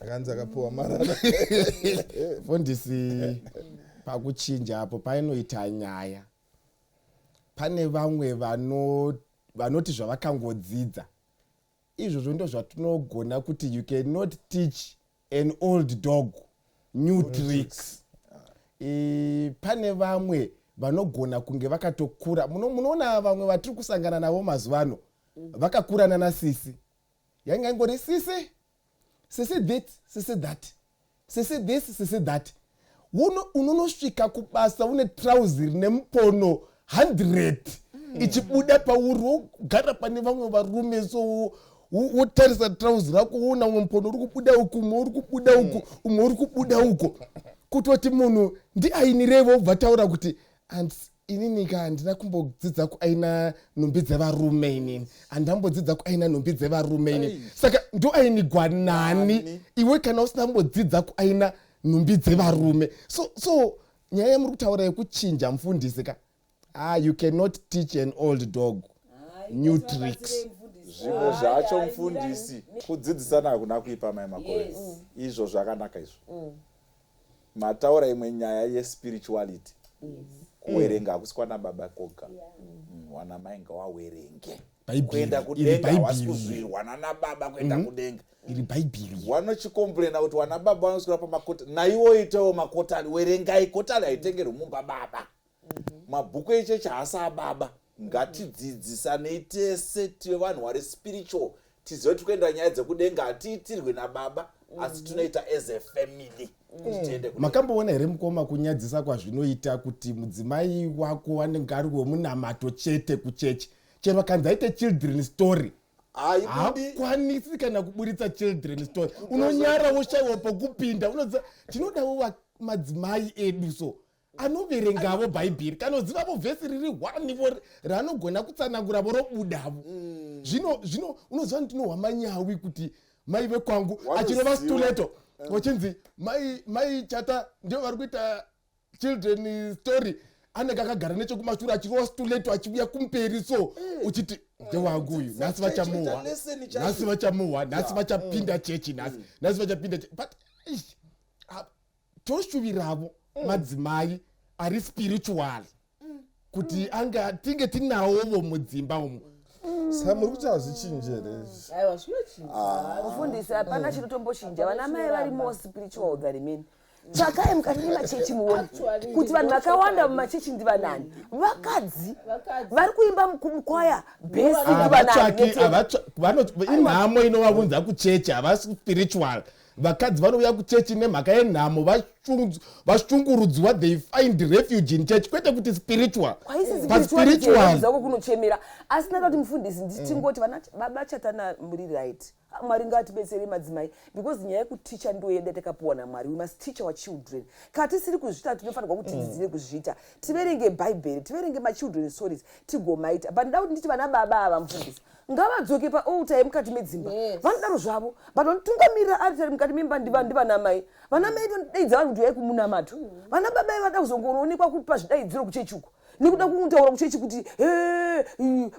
Akanzi akapiwa marana. Mufundisi, pakuchinja apo painoita nyaya. Pane vamwe vanoti zvavakangodzidza izvozvo ndo zvatinogona kuti you cannot teach an old dog new tricks. Pane vamwe vanogona kunge vakatokura. Munoona vamwe vatiri kusangana navo mazuva ano vakakura nanasisi, yanga ingori sisi, sisi this, sisi that, sisi this, sisi that. Unonosvika kubasa une trauzi rine mupono 100 ichibuda pauri, wogara pane vamwe varume, so wotarisa trauzi rako, woona umwe mupono uri kubuda uku, umwe uri kubuda uku, umwe uri kubuda uko. Kutoti munhu ndiainirevo, wobva taura kuti and inini ka handina kumbodzidza kuaina nhumbi dzevarume, inini handambodzidza kuaina nhumbi dzevarume inini. Saka ndoainigwa nani iwe kana usina kumbodzidza kuaina nhumbi dzevarume? So nyaya yamuri kutaura yekuchinja, mufundisi ka, ah, you cannot teach an old dog new tricks. Zvimwe zvacho, mufundisi, kudzidzisana hakuna kuipa, mai Makore. Izvo zvakanaka izvo. Mataura imwe nyaya yespirituality. Kuwerenga hakusi kwana baba koga. Wana mai ngawawerenge. Bhaibheri, Kuenda iri kudenga hawasi Bhaibheri. kuzwirwa nana baba kuenda kudenga. Iri bhaibheri. Wanochikomplaina kuti wana baba vanoswera pamakota, naiwo itawo makotari, werengai. Kotari haitengerwi mumba baba. Mabhuku echechi haasi ababa. Ngatidzidzisanei tese, tive vanhu vari spiritual. Tizive kuti kuenda nyaya dzekudenga hatiitirwi nababa, asi tinoita as a family kuti tiende kudenga. Makamboona here mukoma kunyadzisa kwazvinoita kuti mudzimai wako anenge ari wemunamato chete kuchechi, chero akanzi aite children story, haibudi. Hakwanisi kana kuburitsa children story. Unonyara, woshayiwa pokupinda. Unoziva tinodawo madzimai edu so anoverengavo Bhaibheri, kanozivavo vhesi riri hwanivo raanogona kutsananguravo robudavo. Zvino unoziva ndinohwa manyawi kuti mai vekwangu Wanoziva. Achirova stiletto, wachinzi mai Chata ndivo vari kuita children story, anenge akagara nechekumashure achirova stiletto, achiuya kumberi so, uchiti ndewangu uyu nhasi, vachamuhwa Lesson chacho. nhasi, vachamuhwa nhasi, vachapinda chechi nhasi, nhasi vachapinda chechi. But eish, toshuviravo madzimai ari spiritual kuti anga tinge tinawovo mudzimba umu. Saka muri kuti hazvichinji here izvi? Aiwa, zvinochinja. Mufundisi, hapana chinotombochinja. Vana mai vari more spiritual than men. Tsvakai mukati memachechi muone Actually, kuti vanhu vakawanda chokwadi. mumachechi ndivanani. Vakadzi. Vakadzi. Vari kuimba mukwaya bhesi Havatsvaki ndivanani? Inhamo inovaunza kuchechi, havasi spiritual. Vakadzi vanouya kuchechi nemhaka yenhamo, vashungurudzwa, they find refuge in church, kwete kuti spiritual. Kwaisi Paspiritual. zvako kunochemera. Asi ndada kuti mufundisi, ndichingoti vana baba Chatana, muri right. Mwari ngaatibetsere madzimai, because nyaya yekuticha ndo yedu yatakapiwa naMwari. We must teach our children. Kana tisiri kuzviita, tinofanirwa kuti tidzidzire kuzviita, tiverenge Bhaibheri, tiverenge machildren stories, tigomaita. But nda kuti nditi vana baba ava, mufundisi, ngavadzoke paaltar yemukati medzimba. Vanodaro zvavo, but vanotungamirira altari mukati memba ndivana mai. Vana mai vanodaidza vanhu kuti uyai kumunamato. Vana baba vada kuzongoonekwa kupa zvidaidziro kuchechi uko, nekuda kutaura kuchechi kuti "Eh,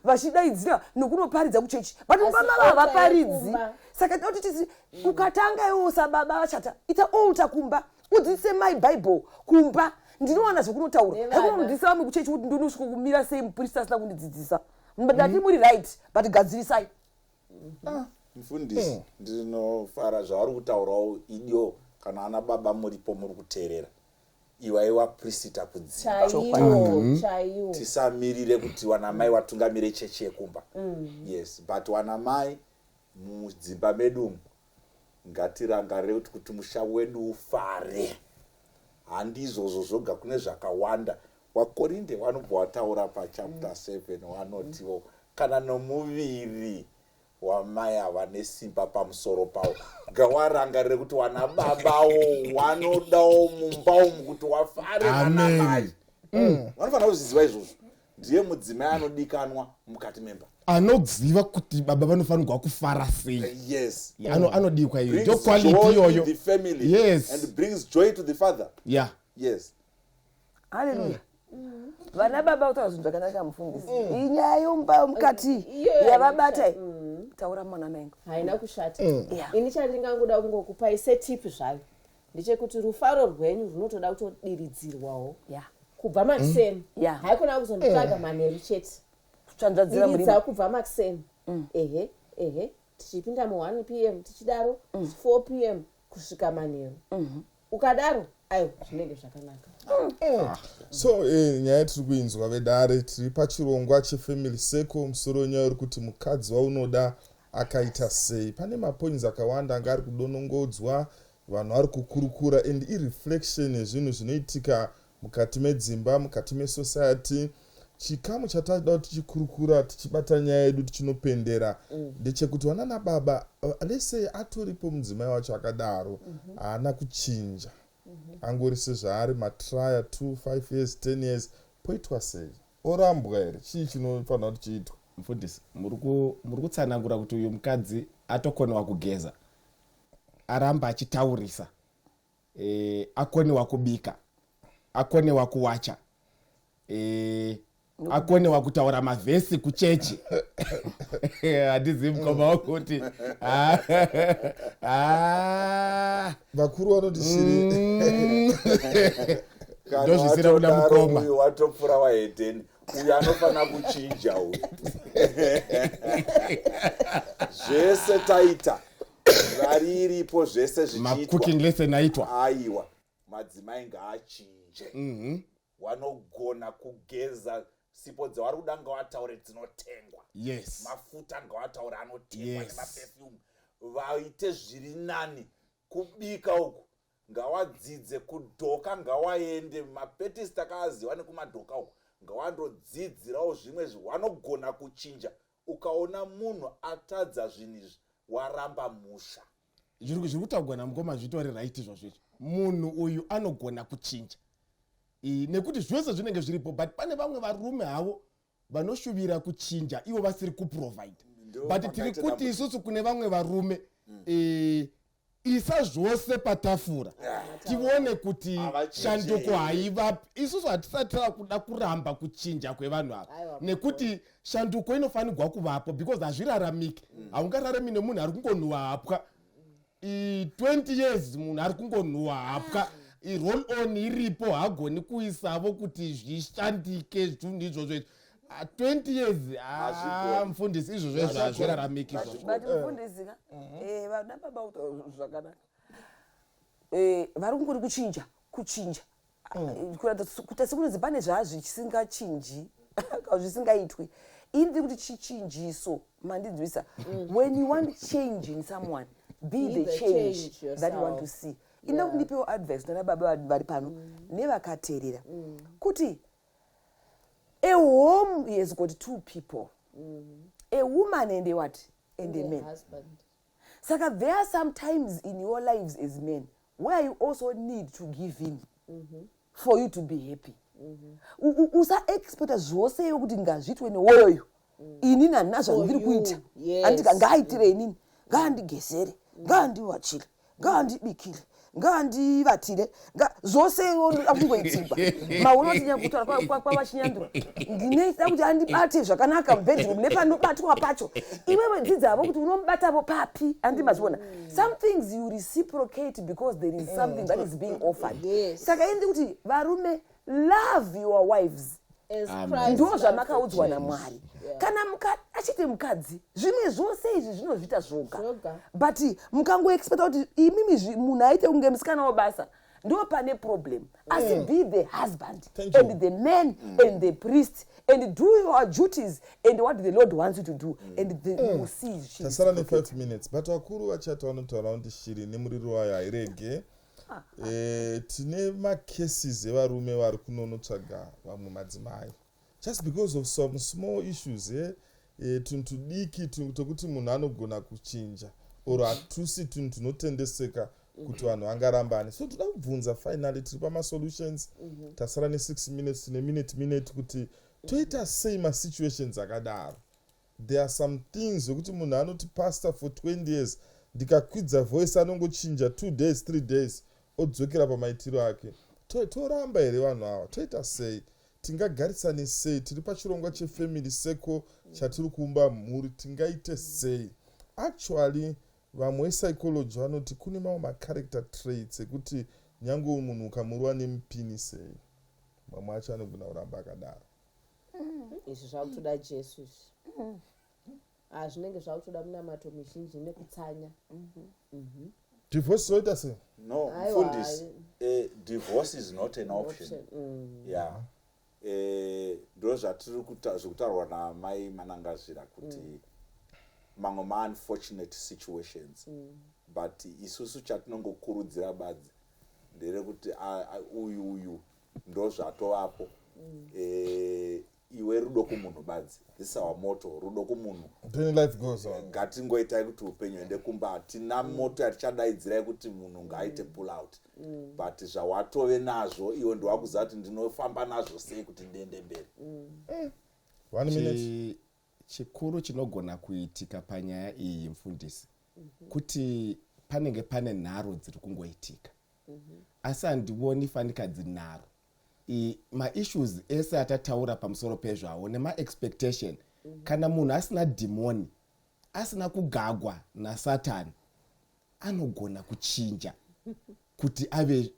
vachidaidzira nekunoparidza kuchechi, but Asi baba altar havaparidzi. yekumba. Saka tinoda kuti tisi ukatanga iwewo sababa vaChata, ita altar kumba, udzidzise mai Bible kumba. Ndinowana zvekunotaura. Nevana. Haikunodzidzisa vamwe kuchechi kuti ndinosvika kumira sei muprista asina kundidzidzisa. Ndati muri right, but gadzirisai. Mufundisi, ndinofara zvavari kutaurawo idyo. Kana ana baba muripo muri kuteerera, iwai waprisita kudzimba. Chaiwo, chaiwo. Tisamirire kuti wanamai watungamire chechi yekumba. Yes, but wanamai mudzimba medu umu, ngatirangarire kuti musha wedu ufare, handizvozvo zvoga, kune zvakawanda. WaKorinde vanobva wataura pachapter 7, wanotiwo kana nomuviri wamai ava nesimba pamusoro pavo. Ngawarangarire kuti wana babawo wanodawo mumba umu kuti wafare. Amen. Vanamai vanofanira kuzviziva izvozvo. Ndiye mudzimai anodikanwa mukati memba. Anoziva kuti baba vanofanirwa kufara sei. Anodikwa iyo. Brings Ndo quality joy to iyoyo. the family and brings joy to the father. Haleluya. Vana baba kutaura zvinhu zvakanaka, mufundisi. Inyaya yomba mukati Iyo yavabata. haina Taura mwana maingu. Haina kushata. Ini chandingangoda kungokupai setip zvayo ndechekuti rufaro rwenyu runotoda kutodiridzirwawo kubva makuseni. Haikona kuzonditsvaga manheru chete. Kutsvanzvadzira Diridza murimo. kubva makuseni, ehe, tichipinda mu1 p.m., tichidaro 4 p.m. kusvika manheru. Ukadaro, aiwa, zvinenge zvakanaka. So nyaya tiri kuinzwa vedare, tiri pachirongwa cheFamily Circle. Musoro wenyaya uri kuti mukadzi waunoda akaita sei. Pane mapoints akawanda anga ari kudonongodzwa, vanhu vari kukurukura, and ireflection yezvinhu zvinoitika mukati medzimba, mukati mesociety. Chikamu chatada kuti tichikurukura, tichibata nyaya yedu tichinopendera, ndechekuti vanana baba, lese atoripo mudzimai wacho akadaro, haana kuchinja, angori sezvaari, matraya 2, 5 years, 10 years, poitwa sei? Orambwa here? Chii chinofanira kuti chiitwa? Mufundisi, muri kutsanangura kuti uyu mukadzi atokonewa kugeza, aramba achitaurisa, akonewa kubika, akonewa kuwacha, akonewa kutaura mavhesi kuchechi. Handizivi mukoma wangu kuti ah. Vakuru vanoti shiri Kana Ndozvisira kuda watodaro, mukoma. uyu watopfuura wahedheni, uyu anofanira kuchinja uyu. Zvese taita, vari iripo, zvese zvichiitwa. Macooking lesson aitwa. Aiwa, madzimai ngaachinje. Wanogona kugeza. Sipo dzavari kuda ngavataure dzinotengwa. Yes. Mafuta ngavataure anotengwa. Yes. Nemaperfume. Vaite zviri nani. Kubika uku ngawadzidze, kudhoka ngawaende, mapetisi takaaziva nekumadhoka uku, ngawandodzidzirawo zvimwe zvanogona kuchinja. Ukaona munhu atadza zvinhu izvi, waramba musha. Zviri kutaurwa namukoma zvitori right izvozvo izvi. Munhu uyu anogona kuchinja nekuti zvose zvinenge zviripo, but pane vamwe varume havo vanoshuvira kuchinja ivo vasiri kuprovide. Ndo But tiri pakaita kuti dambudziko. Isusu kune vamwe varume, isa zvose patafura tione kuti Havachinji. shanduko haivapi. Isusu hatisati takuda kuramba kuchinja kwevanhu ava, Aiwa, nekuti shanduko inofanirwa kuvapo because hazviraramiki. Haungararami nemunhu ari kungonhuhwa hapwa. 20 years munhu ari kungonhuhwa hapwa, roll on iripo, hagoni kuisavo kuti zvishandike zvinhu izvozvo izvo. Ah, 20 years, ah, Hazvigoni. mufundisi, izvozvo izvo hazviraramiki izvozvo. But mufundisi ka, vana baba kutaura zvakanaka, vari kungori kuchinja kuchinja. Kuratidza kuti sekunonzi pane zvazvisingachinji kana zvisingaitwi. Ini ndiri kuti chichinjiso mandinzwisa. When you want change in someone, be Be the the change change that you want to yourself. see. Inoda kuti ndipewo advice nana baba vari pano nevakateerera kuti a home has got two people, a woman and a what? And a The man. husband. Saka there are some times in your lives as men where you also need to give in for you to be happy. Usaexpecta zvose iwe kuti ngazviitwe newoyoyo, inini handina zvandiri you, kuita. Yes. Andika ngaaitire inini, ngaandigezere, ngaandiwachire, ngaandibikire, ngaandivatire, zvose iwe unoda kungoitirwa. Maunoti nyakutaura kwavachinyandura, ndinoda kuti andibate zvakanaka mubedroom nepanobatwa pacho. Iwewe dzidzavo kuti unomubatavo papi. Andi mazviona, some things you reciprocate because there is something that is being offered. Saka indi kuti varume, love your wives As Amen. Christ ndo loved the zvamakaudzwa church. naMwari. Kana achite mukadzi, zvimwe zvose izvi zvinozviita zvoga. Zvoga. But mukangoexpecta kuti imimi munhu aite kunge musikana webasa, ndo pane problem. Asi be the husband Thank you. and the man and the priest and do your duties and what the Lord wants you to do, and the, you will see she Tasara reciprocate. ne5 minutes, but vakuru vachati vanotaura kuti shiri nemuriro wayo hairege. Tine macases evarume vari kunonotsvaga vamwe madzimai just because of some small issues, tunhu tudiki, tunhu tokuti munhu anogona kuchinja or hatusi tunhu tunotendeseka kuti vanhu vangarambane. So toda kubvunza, finally tiri pamasolutions, tasara ne6 minutes, tine minute minute, kuti toita sei masituations akadaro? There are some things zvekuti munhu anoti, "Pastor, for 20 years ndikakwidza voice anongochinja 2 days, 3 days, odzokera pamaitiro ake." Toramba here vanhu ava? Toita sei? Tingagarisane sei? Tiri pachirongwa chefamily circle chatiri kuumba mhuri. Tingaite sei? Actually, vamwe vepsychology vanoti kune mamwe macharacter traits ekuti nyange munhu ukamurova nemupini sei, mamwe acho anogona kuramba akadaro. Izvi zvakutoda Jesu izvi. Ah, zvinenge zvakutoda munamato mizhinji nekutsanya. Divorce zoita sei? No. Aiwa, Mfundisi, divorce is not an option. Option. Yeah, ndo zvatiri zvekutaurwa namai Manangazvira kuti mamwe maunfortunate situations, but isusu chatinongokurudzira badzi nderekuti uyu uyu ndo zvatovapo. Iwe rudo kumunhu badzi, this is our motto, rudo kumunhu. Then life goes on. Ngatingoitai kuti upenyu ende kumba. Hatina motto yatichadaidzirai kuti munhu ngaaite pull out, but zvawatove nazvo iwe ndowakuziva kuti ndinofamba nazvo sei kuti ndiende mberi. One minute. Chikuru chinogona kuitika panyaya iyi, mufundisi, kuti panenge pane nharo dziri kungoitika, asi handioni fanika dzinharo. Maissues ese atataura pamusoro pezvawo nemaexpectation, kana munhu asina dhimoni, asina kugagwa nasatani, anogona kuchinja kuti ave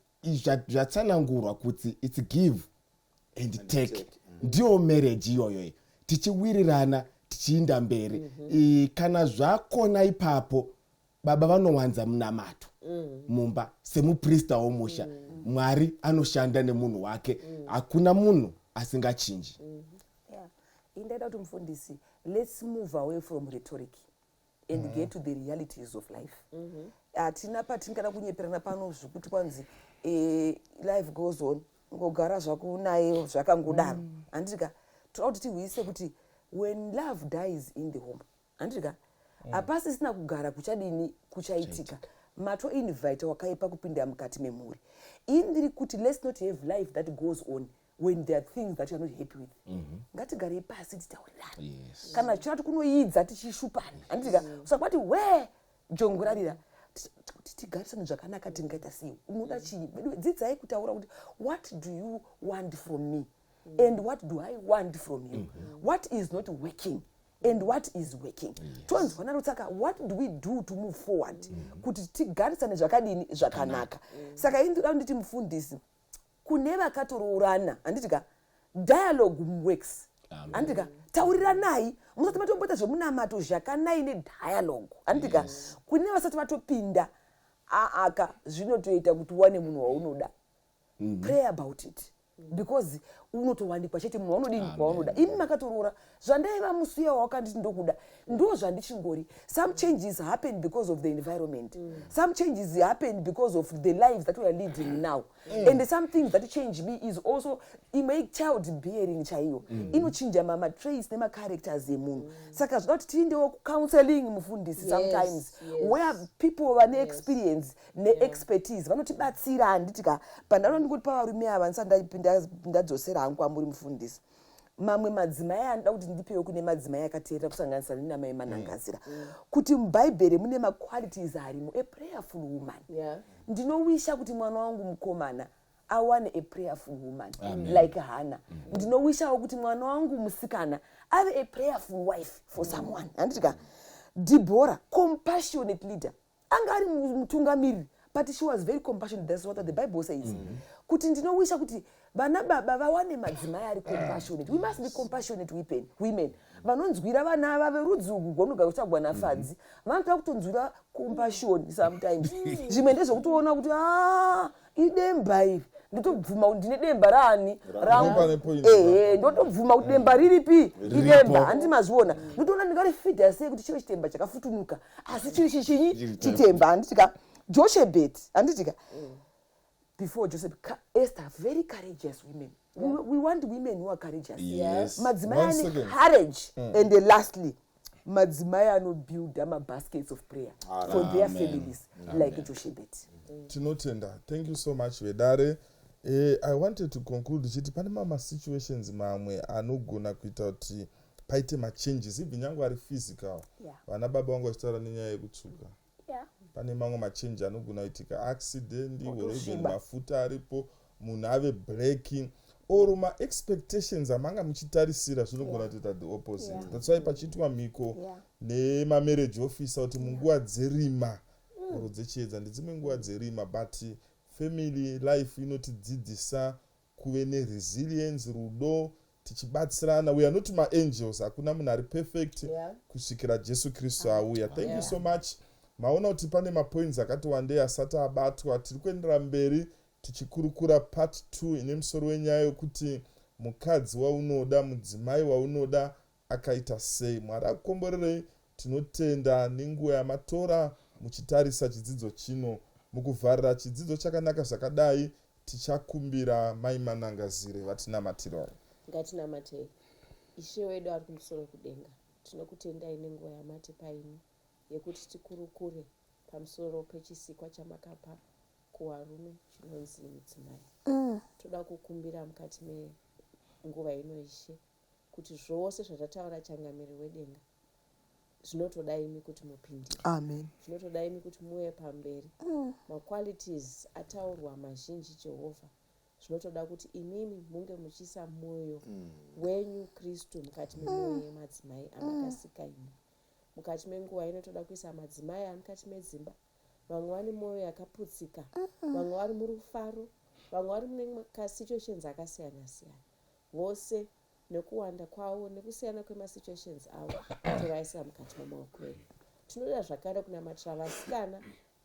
zvatsanangurwa kuti it's give and take. Take. Ndiyo marriage iyoyo, tichiwirirana, tichiinda mberi. Kana zvakona ipapo, baba vanowanza munamato mumba semuprista womusha. Mwari anoshanda nemunhu wake. Hakuna munhu asingachinji. Indaida kuti mufundisi, let's move away from rhetoric and get to the realities of life. Hatina patingada kunyeperana pano zvekuti kwanzi life goes on, ngogara zvako naye zvakangodaro, handiti ka? Toda kuti tihwise kuti when love dies in the home, handiti ka, hapasisina kugara kuchadini kuchaitika. Matoinvita wakaipa kupinda mukati memhuri. Ini ndiri kuti let's not have life that goes on when there are things that you are not happy with. Ngatigarei pasi titaurirane. Kana tichirati kunoidza tichishupana, handiti ka, usakwati we jongo rarira. Kuti tigarisane zvakanaka tingaita sei? Unoda chii? Vedu, dzidzai kutaura kuti what do you want from me and what do I want from you, what is not working and what is working. Tonzwa naro. Saka what do we do to move forward kuti tigarisane zvakadini? Zvakanaka. Saka ini ndoda nditi mufundisi, kune vakatoroorana, handiti ka, dialogue works, handiti ka? Tauriranai musati matomboita zvemunamato, zvakanai nedialogue, handiti ka? Kune vasati vatopinda aaka, zvinotoita kuti uwane munhu waunoda. Pray about it, because unotowanikwa chete munhu waunodini, waunoda. Imi makatoroora, zvandaiva musi uya wawakanditi ndokuda ndo zvandichingori. Some changes happen because of the environment. Some changes happen because of the lives that we are leading now. And some things that change me is also imwe child bearing chaiyo inochinja matraits nemacharacters emunhu. Saka zvoda kuti tiendewo kucounseling, mufundisi, sometimes where people vane experience neexpertise vanotibatsira, handiti ka? Pandano ndingoti pavarume ava, ndisati ndadzosera hangu kwamuri mufundisi, mamwe madzimai anoda kuti ndipewo kune madzimai akateerera, kusanganisa nenamai Manangazira, kuti mubhaibheri mune maqualities arimo. A prayerful woman. Ndinowisha kuti mwana wangu mukomana awane a prayerful woman like Hana. Ndinowishawo kuti mwana wangu musikana ave a prayerful wife for someone, handiti ka? Debora, compassionate leader, anga ari mutungamiriri, but she was very compassionate. That's what the Bible says, kuti ndinowisha kuti vana baba vawane madzimai ari compassionate. We must be compassionate women vanonzwira vana ava verudzi ugu gwanogara kutsvagwa nafadzi. Vanotoda kutonzwira compassion sometimes. Zvimwe ndezvekutoona kuti a idemba iri, ndotobvuma kuti ndine demba raani. Rangu. Pane point. Ehe, ndotobvuma kuti demba riripi, idemba, handi mazviona? Ndotoona ndingarifidha sei kuti chive chitemba chakafutunuka, asi chiri chichinyi? Chiri Chitemba, handiti ka? Joshebet, handiti ka? Before Joseph, Esther, very courageous women. We want women who are courageous. Madzimai One ane second. courage. And then lastly, madzimai anobuilda mabaskets of prayer for their Amen. families like Joshebet. Tinotenda, thank you so much vedare. I wanted to conclude chiti pane mamwe masituations mamwe anogona kuita kuti paite machanges, even nyange ari physical. Vana baba vangu vachitaura nenyaya yekutsvuka, pane mamwe machange anogona kuitika, accident or even Kutosviba. mafuta aripo, munhu ave black, or maexpectations amanga muchitarisira zvinogona kutoita the opposite. That's why pachiitwa mhiko nemamarriage officer kuti munguva dzerima or dzechiedza, ndedzimwe nguva dzerima, but family life inotidzidzisa kuve neresilience, rudo, tichibatsirana. We are not maangels, hakuna munhu ari perfect kusvikira Jesu Kristu auya. Thank you so much. Maona kuti pane mapoints akati wandei asati abatwa. Tiri kuendera mberi tichikurukura part 2 ine musoro wenyaya yokuti mukadzi waunoda, mudzimai waunoda akaita sei. Mwari akukomborerei. Tinotenda nenguva yamatora muchitarisa chidzidzo chino. Mukuvharira chidzidzo chakanaka zvakadai, tichakumbira Mai Manangazire vatinamatirawo. Ngatinamatei. Ishe wedu ari kumusoro kudenga, tinokutendai nenguva yamatipa ino yekuti tikurukure pamusoro pechisikwa chamakapa kuvarume chinonzi mudzimai. Toda kukumbira mukati menguva ino, Ishe, kuti zvose zvatataura, changamiri wedenga, zvinotoda imi kuti mupindire. Amen. Zvinotoda imi kuti muve pamberi. Maqualities ataurwa mazhinji, Jehovha, zvinotoda kuti imimi munge muchiisa mwoyo wenyu Kristu mukati memwoyo yemadzimai amakasika imi. Mukati menguva ino toda kuisa madzimai ari mukati medzimba. Vamwe vane mwoyo yakaputsika, vamwe vari murufaro, vamwe vari mune masituations akasiyana siyana. Vose nekuwanda kwavo nekusiyana kwemasituations avo, tovaisa mukati memaoko enyu. Tinoda zvakare kunamatira vasikana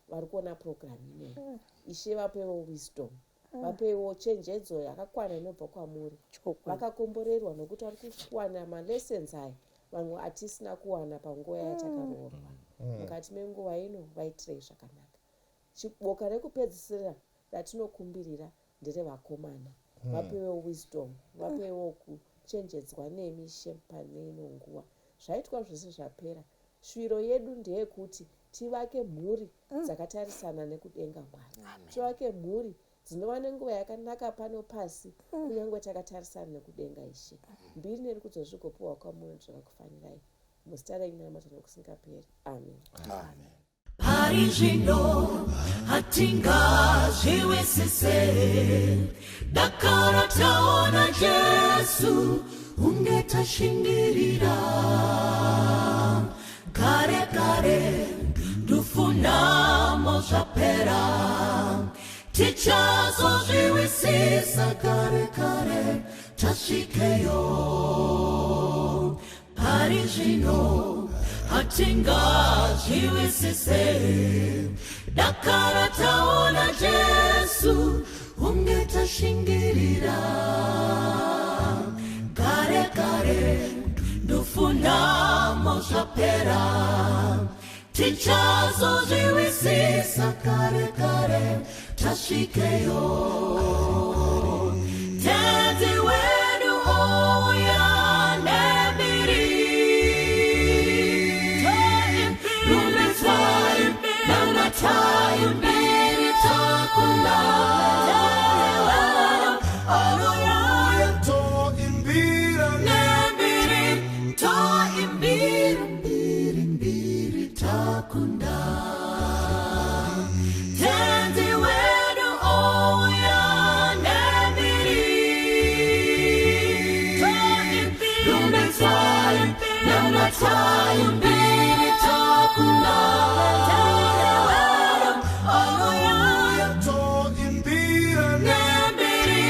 vari kuona purogiramu ineyi. Ishe, vapewo wisdom. Vapeiwo chenjedzo yakakwana inobva kwamuri. Vakakomborerwa nokuti vari kuwana malessons aya vamwe atisina kuwana panguva yatakaroorwa. Mukati menguva ino vaitirei zvakanaka. Boka rekupedzisira ratinokumbirira nderevakomana. Vapewo wisdom, vapewo kuchenjedzwa nemi Ishe pane ino nguva. Zvaitwa zvose zvapera. Shuviro yedu ndeyekuti tivake mhuri dzakatarisana nekudenga Mwari. Tivake mhuri dzinova nenguva yakanaka pano pasi kunyange takatarisana nekudenga Ishe. Mbiri nerikudzo zvigopiwa kwamuri zvakakufanirai. Muzita renyu namata nokusingaperi. Amen. Amen. Pari zvino hatingazviwisise, dakara taona Jesu unge tashingirira. Kare kare ndufunamo zvapera, tichazozviwisisa kare kare tasvikeyo. Pari zvino hatingazviwisise, dakara taona Jesu unge tashingirira. Kare kare ndufunamo zvapera, tichazozviwisisa kare kare tasvikeyo. Tenzi wedu ouya nembiri, rumbidzwai, namatai, mbiri takunda. Ouya Toimbira nembiri, toimbira, mbiri, mbiri takunda. Tenzi wedu ouya nembiri, rumbidzwai, namatai, mbiri takunda. Ouya toimbira nembiri,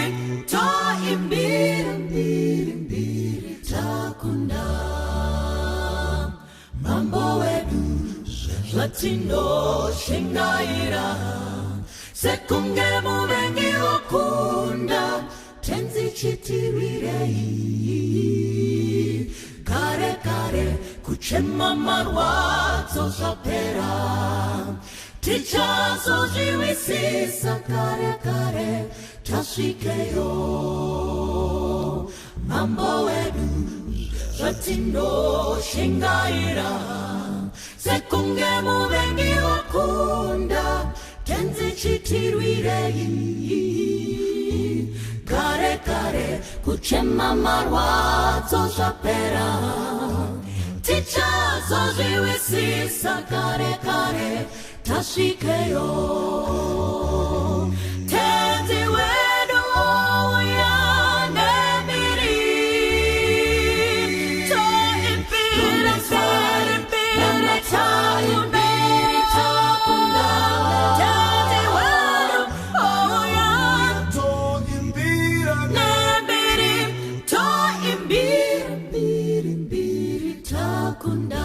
toimbira, mbiri, mbiri takunda. Mambo wedu zvatinoshingaira, sekunge muvengi wokunda, tenzi chitirwirei. Kare kare kuchema marwadzo zvapera, tichazozviwisisa kare kare tasvikeyo. Mambo wedu zvatinoshingaira, sekunge muvengi wakunda, tenzi chitirwirei. Kare kare kuchema marwadzo zvapera, tichazozviwisisa kare kare tasvikeyo. Tenzi wedu ouya nembiri, toimbira, namatai, mbiri takunda. Tenzi wedu ouya toimbira nembiri, toimbira, mbiri, mbiri takunda.